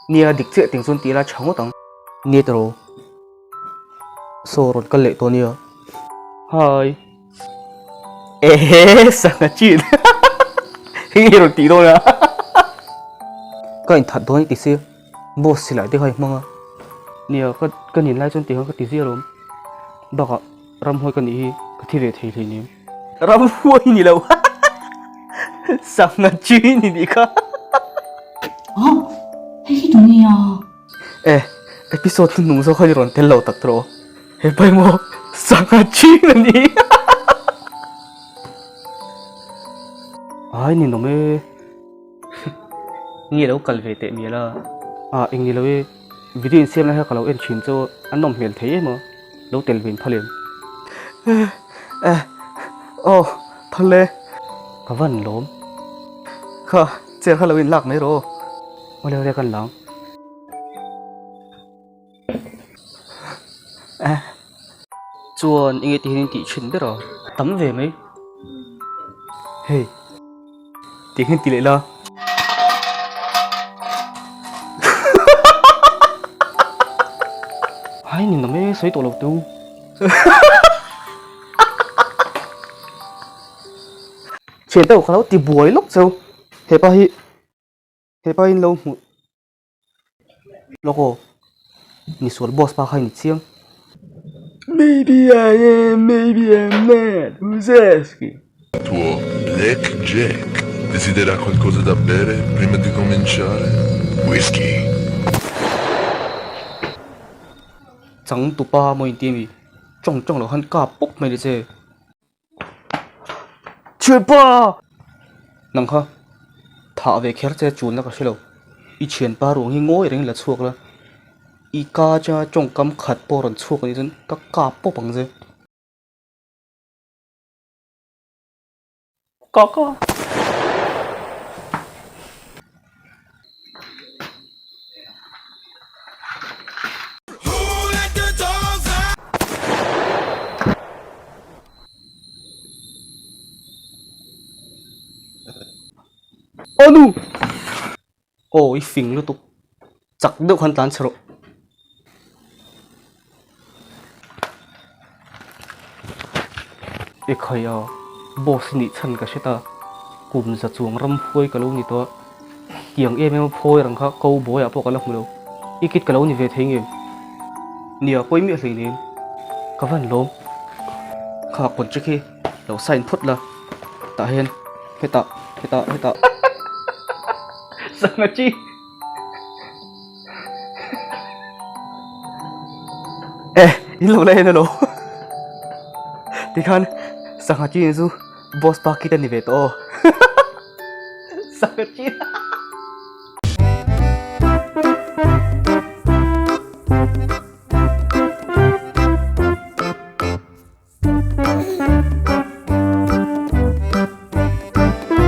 Nia dik chiah ting chuan ti ila tha ngawt ang. Nia tiraw. Saw rawn kal leh tawh nia. Hi. Ehe sangha chin. Hei nge rawn tih dawn a. Ka inthat dawn i ti sia. Boss silai te kha i hmang a. Nia ka ka nin lai chuan ti khan ka ti ziah alawm. Bakah ramhuai ka nih hi ka thi ve thei hleinem. Ramhuai ni lo. Sangha chin i nih kha. Oh, hei hi tu nge a? E, episode hnuhnung zawk khan i rawn tel lo tak tawh. He pai maw sangha chin a ni. Ai ninawm e. Nge lo kal ve teh mial a. Ah eng ni lo e, video insiam lai kha ka lo en thin chu a nawm hmel thei em a, lo tel ve in phal em? Eh, aw phal e. Ka van lawm. Kha chair kha lo in lak mai rawh aw. Awle awle kan lang. Eh, chuan enge ti hian in tih thin ber a? Tam ve mai. Hei, ti hian ti leh la. Hai ni nawm e, sawi tawh lo teu. Thian deuh ka lo ti buai lawk cheu. Hepa hi, hepa hi in lo hmuh. Lawk aw, misual boss pa kha i ni chiang. Maybe I am, maybe I'm not, who's asking? Tuo Black Jack desidera qualcosa da bere prima di cominciare? Whisky. Chang tupa maw inti ami? Tawng tawng loh khan kap pawp mai ni che. Thianpa! Nang kha thah ve kher che chulna ka hre lo. I thianpa ruang hi ngawi reng la chhuak la, i ka atanga tawngkam khat pawh rawn chhuak anih chuan ka kap pawp ang che. Ka ka. Aw nu! Aw i fing lutuk. Chak deuh khan tlan chhe rawh. I khai a, boss i nih chhan ka hre ta. Kum za chuang ram huai ka lo ni tawh a, tiang em em a phawi rang kha ko bawiah pawh ka la hmu lo. I kit ka lo ni ve thei ngem? Nia, pawi miah hlei nem. Ka van lawm. Kha contract hi lo sign phawt la, tah hian hetah hetah hetah. Sangha chi. Eh, in lo la en alo. Tikhan sangha chi chu boss pa kit a ni ve tawh aw. Sangha chi.